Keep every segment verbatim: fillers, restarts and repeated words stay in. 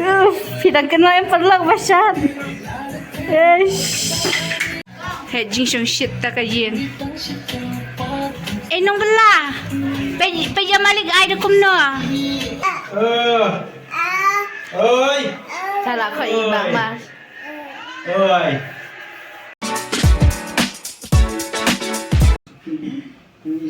Uf, phi dang kynmaw em paralok ba shad. Eish. Heh jingshong shit ta ka ïing. Ei nongbylla. Peit, peit ïa malik ai da kumno. Eh. Oi. Salah ko i bak ma. Oi.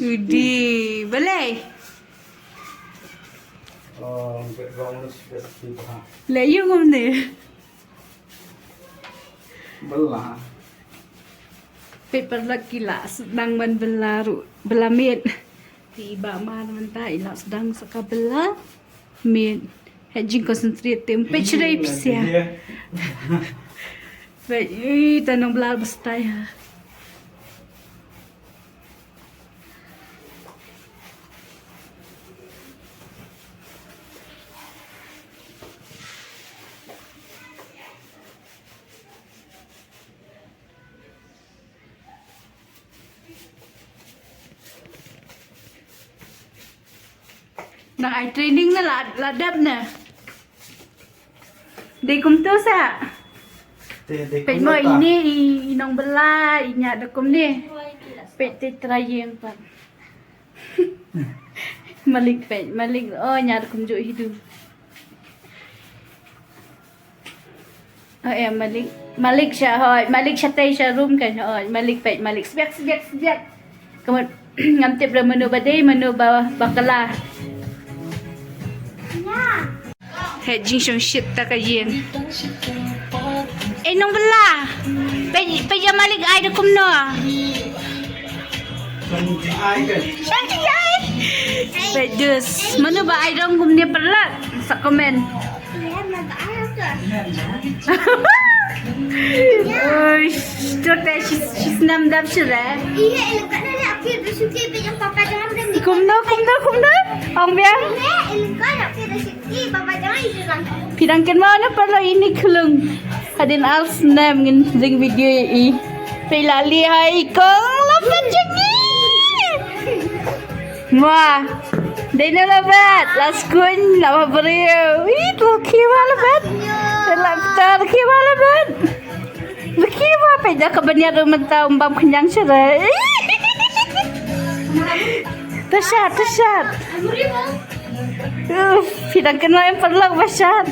Udi, balei? Oh, background sbek sbek ha. Le ïa ngam ne. Bylla. Peit paralok ki la sdang ban bylla ruh, bylla miet. Te i bah Mar mynta i la sdang sa ka bylla miet. Heh jingconcentrate te ym peit shuh de pisa. Peit, ih, ta nongbylla ba stai ha. Nang ai training na la, la dep na. Dei kumto sa. Te, dei kumto. Peit mo ine i, i nongbylla, i ñiah da kumne. Peit te trai ïeng pat. Malik peit, malik, oh, ñiah da kumjuh hi du. Oh, eh, malik, malik sha, hoi, malik shatei sha room kan, hoi, malik peit, malik sbiak, sbiak, sbiak. Ka mut ngam tip re mano ba dei, mano ba, ba kylla. Heh jingshong shit ta ka ïing. Ei nongbylla. Peit, peit ïa malik ai da kumno. Peit dus. Mano ba ai dong kumne paralok sa comment. Oi, to te shi, shi snem dap shi re. Kumno, kumno, kumno? Ong biang. Phi dang kynmaw ne paralok ine khlung. Hadien ar snem ngin ring video ïa i. Phi la leh ha i kong la pynjngi. Mo. Dei na la bet, la skuin, la ma briew. Ih, la ki ma la bet. La pyntar ki ma la bet. La ki ma peit da ka bniat ruh mynta um bam khñiang sha re. Tashat, tashat. Uf, phi dang kynmaw em paralok ba shad.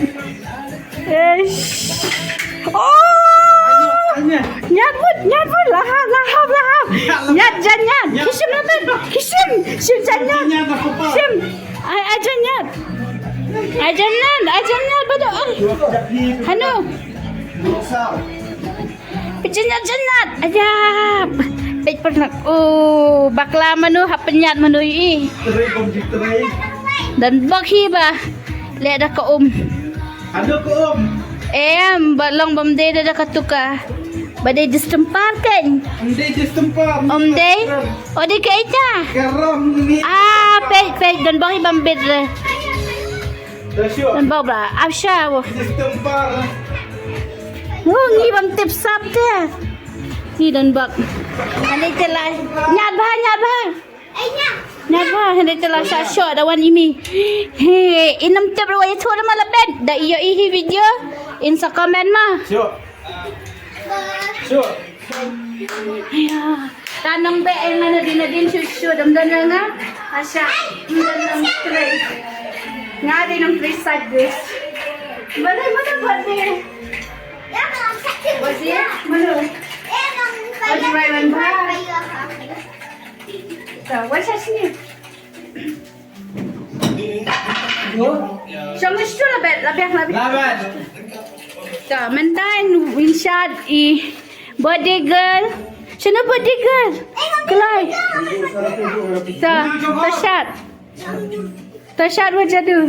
Eish. Oh! Ñiad mut, ñiad mut, la hap, la hap, la hap. Ñiad jan ñiad. Ki shim la ben. Ki shim, shim jan ñiad. Shim. Ai, ai jan ñiad. Ai jan ñiad, ai jan ñiad, bado. Hano. Peit jynjar jynjar. Ayap. Peit paralok. Oh, bakla mano hap pynñiad mano i. Don bok hi ba leh da ka um. Em, ba long bym dei da ka tuka. Ba dei distemper kan. Ym dei distemper. Ym dei. O dei ka ita. Ah, peit peit don bok hi bym bit re. Don bok ba. Ap sha wo. Ngu ngi bam tip sap te. Ngi don bok. Ane te lai. Ñiad bha, ñiad bha. Ñiad bha, ane te lai sha sho da wan imi. He, inam tip ro wa itu da ma la ben. Da iyo i hi video. In sa comment ma. Sure. Aya. Ta nang be eng na din na din shu shu dam dan nga. Asha. Dam dam three. Nga din nang three side dish. Mana mana buat ni? Buat ni? Mana? Buat ni, Ryan, buat. So, what's your name? Shong shtu la bet, la bet, la bet. La bet. Ta mynta in shad i body girl. Shano body girl? Klai. Ta, ta shad. Ta shad wa jadu.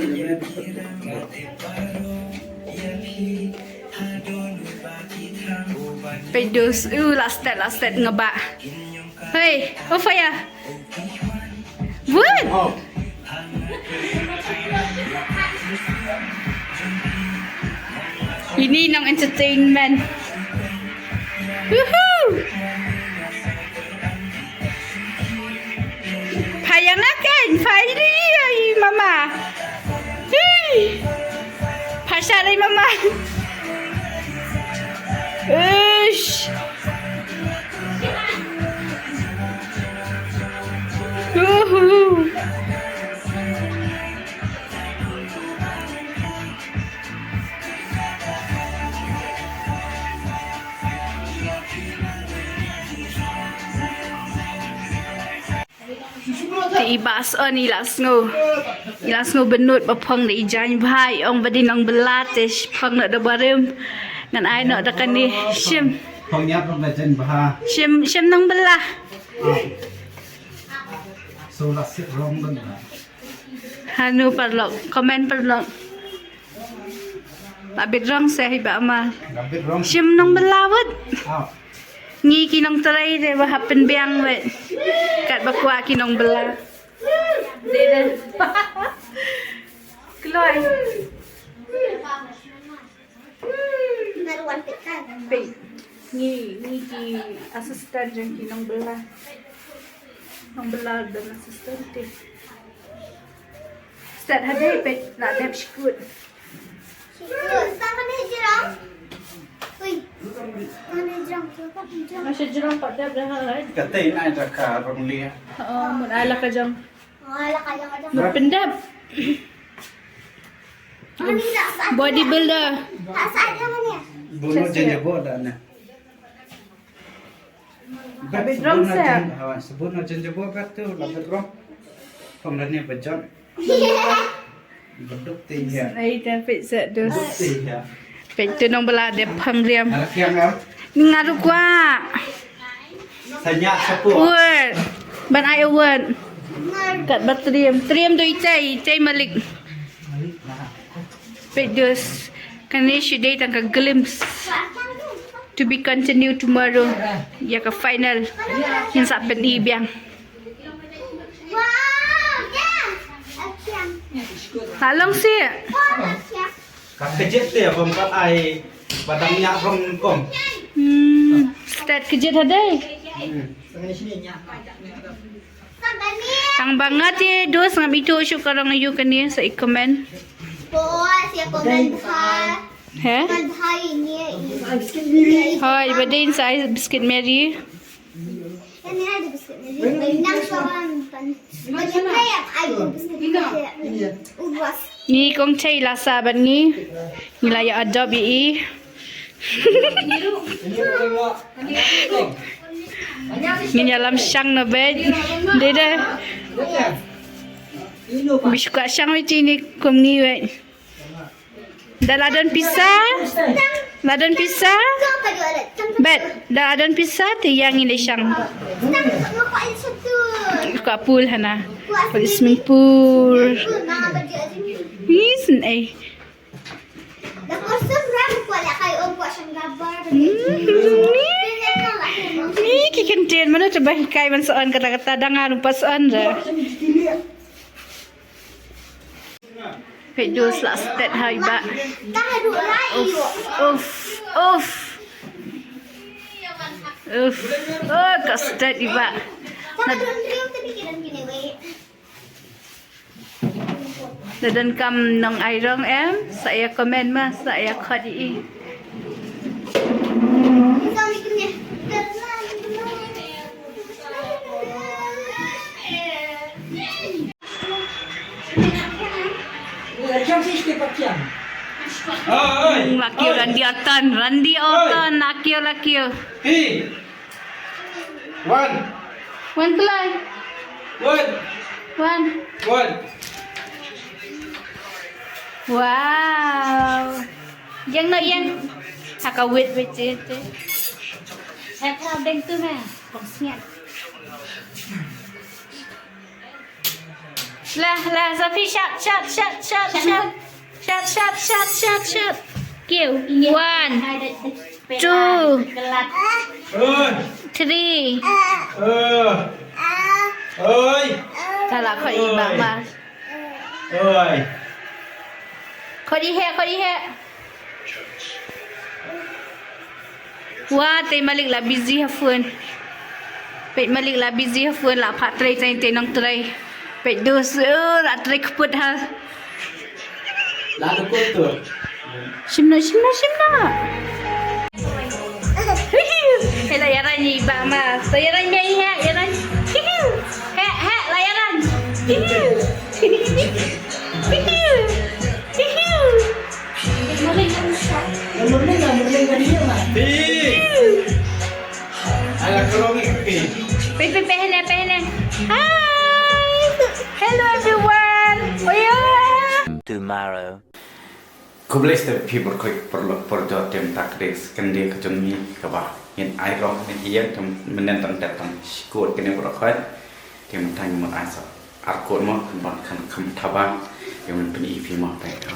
Pedus, uh, last step, last step ngaba. Hey, oh fire. Woo! Ini nong entertainment. Woohoo! Payang akan, payang mama. Hi. Pa Shut up, mama. Ush. Uhu. Te i Bah Son i la sngew. I la sngew bynnud ba phong da i jaiñ bha, i ong ba dei nongbylla te phong noh da barim. Ngan ai noh da kane shim. Phong ïa phong da jaiñ bha. Shim, shim nongbylla. Ah. So la sit rong bynda. Hanu paralok, comment paralok. La bit rong se hi ba ma. La bit rong. Shim nongbylla wat. Ah. Ngi ki nongtrei te ba hap pynbiang beit. Katba kwah ki nongbylla. Dei dei. Kloi. Peit. Ngi, ngi ki assistant jong ki nongbylla. Nongbylla don assistant te. Stad hadei peit la dep shkut. Masih jerang pat dep dah hai. Kata ini ada ka rong lia. Oh, mun ai la ka jong. Mun pyndep. Bodybuilder. Bono jeng jabo da na. Bit rong se. Sabun na jeng jabo kat tu la bit rong. Pang da ni bejot. Beduk te ïa. Ai te peit se dus. Beduk te ïa. Peit tu nongbylla dep phang riam. Ala kiang am. Nga ruh kwah. Sa ñiah sapo. Word. Ban ai word. Katba triem. Triem do itei, itei malik. Peit dus. Kane shu dei tang ka glimpse. To be continued tomorrow. Ïa ka final. Ngin sa pyni biang. La long sih. Ka kjit te bym pat ai ba dang ñiah rong kom. Hmm, stad kjit hadei. Hmm. Tang ba nga te dos ngam ithuh shuh ka rong aïu kane sa i comment. He? Hoi, ba dei sa i biscuit Mary. Ngi kong chei la sa bad ngi. Ngi la ïa adopt ïa i. Ngin ïalam shang na bed. Dei dei. Bi shu kwah shang wei chini kum ngi wei. Da la don pisa? La don pisa? Bet, da la don pisa te ïa ngin ïa shang. Ka pul hana. Pul swimming pool. Isn't eh. Hmm. Ni ki kyntian mano te ba hikai ban sa on kata kata dang aru pas on da. Peit dus la stet hai ba. Uf, uf, uf. Uf. Oh, ka stet i ba. Da don kam nong ai rong em, sa ïa comment ma, sa ïa khot ïa i. Lakio Randy Orton, Randy Orton, lakio, lakio. One. One kloi. One. One. One. Wow. Ïeng noh ïeng. Ha ka wit wit wit. Hep ha beng tu me. Kong sngap. Lah, lah, Sophie, shot, shot, shot, shot, shot. Shot, shot, shot, shot, shot. Kiw. One. Two. Oi. Three. Oi. Oi. Ka la khot i ba ma. Oi. Khot i heh, khot i heh. Wa, te Malik la busy ha phone. Peit Malik la busy ha phone, la phah trei tang te nongtrei. Peit dus, eh, la trei kput ha. La da kut tu. Shim noh, shim noh, shim noh. Hei, la ïaran ïa i bah ma. La ïaran ïa i, heh, ïaran. Heh, heh, la ïaran. Peh, peh, peh, ne, peh, ne. Hi. Hello, everyone. Oh, yeah. Tomorrow. Khublei shibun phi baroh khoit paralok parajor, te mynta ka dei ka kyndiah ka jong ngi kaba ngin ai rong ne hi ïa, te mynne tang dep tang shi kut kane baroh khoit. Te mynta ngi mut ai sa ar kut mo, kan ban khan kham thaba. Ïa ngan pyni phi mo peit.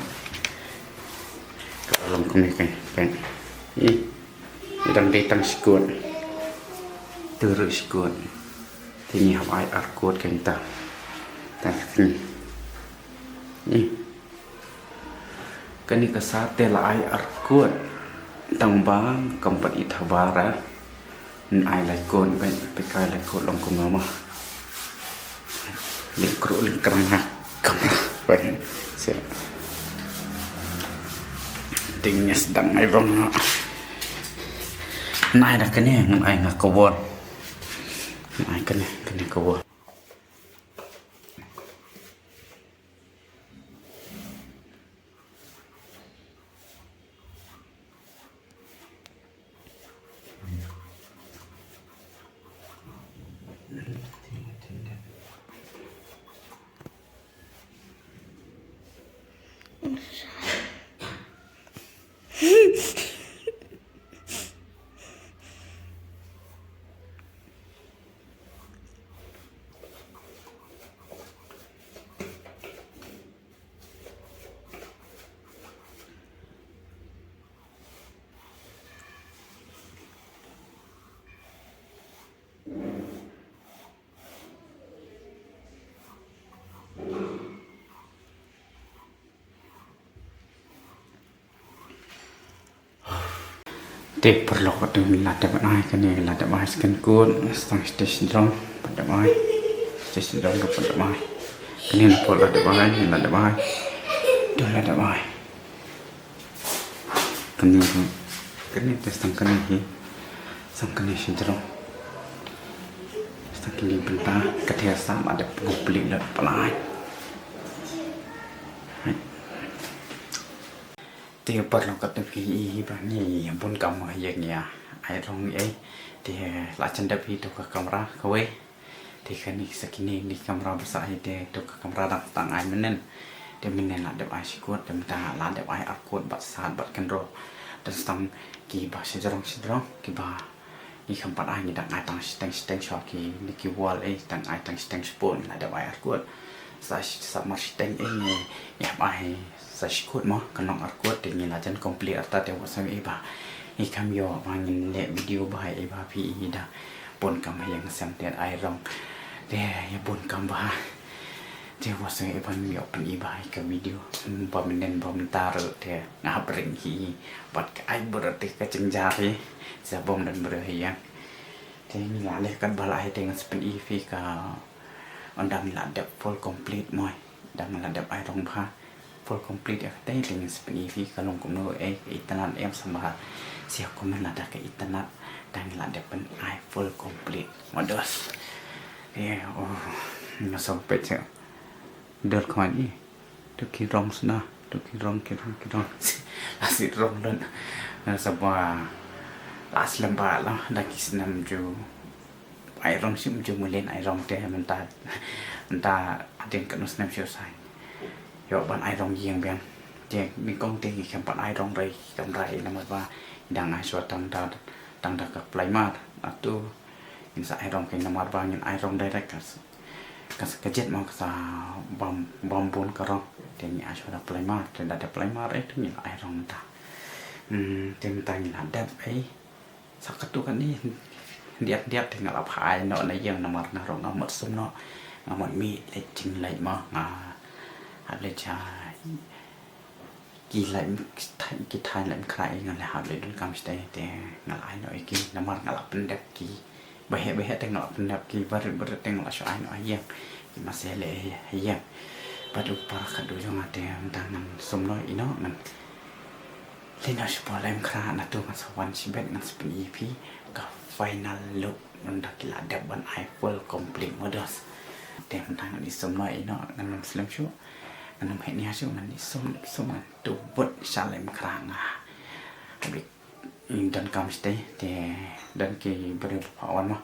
Ka long kumne kan peit. Ih. Dang dei tang shi kut. Te ruh shi kut. Te ngi hap ai ar kut kane ta. Tang sini. Ih. Kane ka sa te la ai ar kut. Tang ba kam pat i thaba ra. Ngan ai lai kut, peit, peit ka ai lai kut long kumno mo. Ling kruh ling krang ha kamra. Peit. Seh. Ding nges dang ai rong no. Ngan ai da kane, ngan ai nga ka wol. Ngan ai kane, kane ka wol. Te paralok, te ngi la dep ai kane, la dep ai second kut, sa tang shisha sdang pat dep ai. Shisha sdang pat dep ai. Kane na pdeng la dep ai, la dep ai. Te la dep ai. Kane hi. Kane te sa tang kane hi. Sa tang kane sdang. Sa tang kane bynta, ka te sa la dep complete la pynlait. Te paralok, katno phi i hi ba ngi bun kam ha ïing ïa ai rong ei. Te la jan dep hi to ka kamra kawei. Te kane sa kine ni kamra ba sa hi te to ka kamra dang tang ai mynnin. Te mynnin la dep ai shi kut, te mynta la dep ai ar kut bad sad bad kynroh. Te sa tang kiba sdang sdang kiba Ngi kham pat ai, ngi dang ai tang shiteng shiteng shuwa kine ki wall, eh, dang ai tang shiteng shipor, ngi la dep ai ar kut. Sa shi-, sa mar shiteng, eh, ngi, ngi hap ai sa shi kut mo, kan long ar kut, te ngi la jan complete artat, te wat sngew, eh, ba ngi kham ïoh ba ngin leh video ba, eh, ba phi i da bun kam ha ïing ha sem te ai rong. Te ïa bun kam ba. Te wat sngew, eh, ba ngin ïoh pyni ba ïa ka video ba mynnin ba mynta ruh, te nga hap ring hi. Bad ka ai bor te ka jingjia hi. Sa bym don briew hi ïa. Te ngi la leh katba lah hi te ngan sa pyni phi ka, ynda ngi la dep full complete mo. Ynda ngi la dep ai rong bha full complete ïa kata te ngan sa pyni phi ka long kumno, eh, ka itynnad em, sa bha sha comment lada ka itynnad ynda ngi la dep pyn ai full complete. Mados. Eh, oh, nga sa peit sha. Dor khmat i. To ki rong sna, to ki rong, ki rong, ki rong. La sit rong don. Na sa ba la slem ba la da ki snem ju. Ai rong sim ju mulin ai rong te mynta. Mynta adin ka nu snem shu sai. Ïoh ban ai rong ïing biang. Te nyngkong te ki kham pat ai rong rei kam rei namar ba dang ai shuwa tang da, tang da ka plaimar. Atu ngin sa ai rong ka namar ba ngin ai rong direct ka Ka, ka jet mo ka sa bam, bam bun ka rong. Te ngi ai shuwa da plaimar, te da da plaimar, eh, te ngi la ai rong mynta. Hmm, te mynta ngi la dep, eh. Sa katu kane, diat diat te nga la phai noh na ïing namar nga rong nga mut sum noh. Nga mut mih leit jingleit mo, nga hap leit sha Ki lait, ki thaiñ lait mkhraw, nga la hap leit dun kam shatei te nga la ai noh ïa ki namar nga la pyndep ki. Ba heh ba heh te nga la pyndep ki, ba rit ba rit te nga la shu ai noh ha ïing. Ki ma se leh ha ïing. Bad u para khadduh jong nga te mynta ngan sum noh ïa noh ngan. Lino shipor lem khra na tu ngan sa wan shibet ngan sa pyni phi ka final look nanda ki la dep ban ai full complete modos. Te mynta ngan i sum no ino ngan ym slem shu ngan ym heh nia shu ngan i sum sum ngan tu bot sha lem khra nga. Habit don kam stay te don ki briew ba wan mo.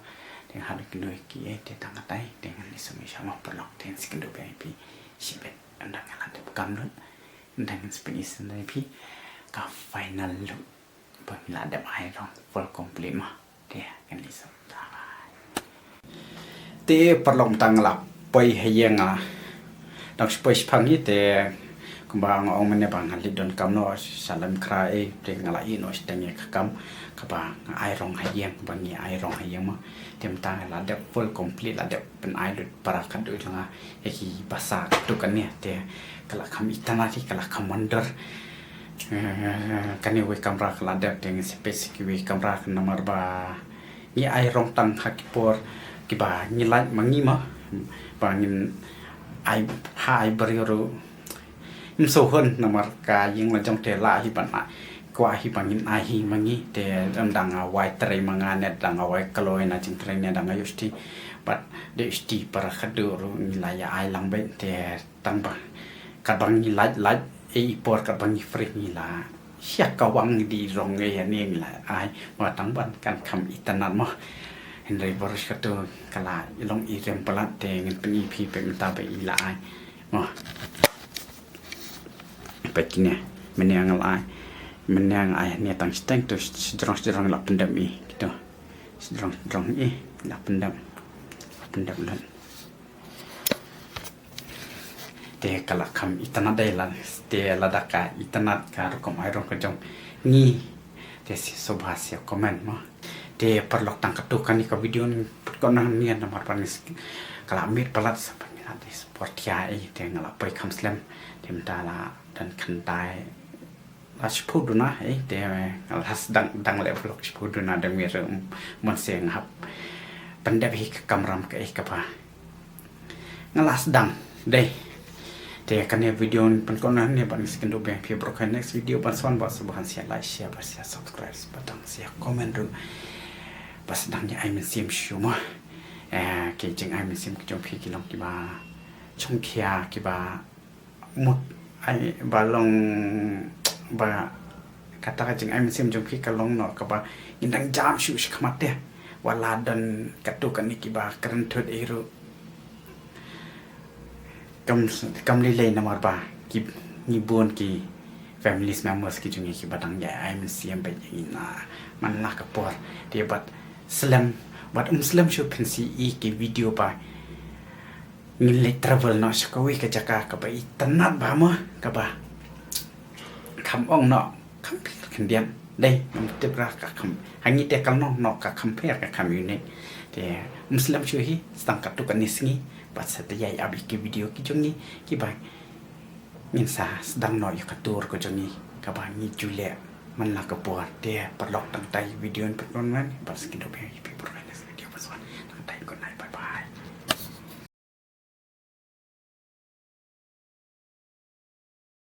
Te nga hadu ki doi ki te tang atai te ngan i sum i sha mo paralok te ngan sa kynduh biang ïa phi shibet nanda nga la dep kam lut. Nda ngan sa pyni sngewbha ïa phi ka final look ba ngi la dep ai rong full complete mo. Te ngan leit sngewbha. Te paralok mynta nga la poi ha ïing nga dang shu poi shipang hi te kumba nga ong mynne ba nga leit don kam noh sha lem khra ei te nga la ïeh noh shiteng ïa ka kam kaba nga ai rong ha ïing ba ngi ai rong ha ïing mo. Te mynta nga la dep full complete la dep pyn-ai lut para khadduh jong nga ïa ki basa katto katne te ka la kham itynnad hi ka la kham wonder. Eh, kane wei kamra ka la dep te ngi sa peit sa kiwei kamra namar ba ngi ai rong tang ha ki por kiba ngi lait ma ngi ma ba ngin ai ha ai briew ruh. Ym shu hun namar ka ïing la jong te la hi ban ai kwah hi ba ngin ai hi ma ngi te ym dang wai trei ma nga ne dang wai kloi na jingtrei ne dang ïoh sti bad de sti para khadduh ruh ngi la ïa ai lang beit te tang ba katba ngi lait lait ei i por katba ngi free ngi la shia ka wang di rong ei ane ngi la ai ma tang ban kan kham itynnad mo. Hynrei baroh shi katto ka la i long i rem palat te ngan pyni phi peit mynta ba i la ai. Mo. Peit kine mynne nga la ai mynne nga ai ne tang shiteng to sdrong sdrong la pyndep i kito sdrong sdrong i la pyndep la pyndep lut. Te ka la kham itynnad dei la te lada ka itynnad ka rukom ai rong ka jong ngi te sngewbha sngewbha comment mo. Te paralok tang katto katne ka video ngan pynkut noh hangne namar ba ngi ka la miet palat sa ba ngi la dei support ïa i te nga la poi kham slem te mynta la don khyndai la shiphew duna ei te nga la sdang dang leh vlog shiphew duna dang miet ruh mon se nga hap pyndep hi ka kamram ka ei kaba nga la sdang dei. Te kane video ngan pynkut noh hangne bad ngi sa kynduh biang phi baroh ha next video ban sa wan bad sngewbha sngewbha like share bad sngewbha subscribe bad dang sngewbha comment ruh bad sdang ïa ai mynsiem shuh mo. Eh, ki jingai mynsiem ki jong phi ki long kiba shongkhia kiba mut ai ba long ba kata ka jingai mynsiem jong phi ka long noh kaba ngin dang jam shuh sha khmat te wat la don katto katne kiba kren thut ei ruh. Kam kam lei lei namar ba ki ngi bun ki families members ki jong ngi kiba dang ïa ai mynsiem ba ïa ngi na man la ka por te bad slem bad um slem shuh phin sa i ki video ba ngin leit travel noh sha kawei ka jaka kaba itynnad bha mo kaba kham ong noh kham pher khyndiat dei ngam tip ra ka kham ha ngi te ka long noh ka kham pher ka kham unique. Te um slem shuh hi sdang katto katne sngi bad sa tei ïa ap ïa ki video ki jong ngi kiba ngin sa sdang noh ïa ka tour ka jong ngi kaba ngi ju leh man la ka por te paralok tang tai video ngan pynkut noh hangne bad sa kynduh biang ïa phi baroh.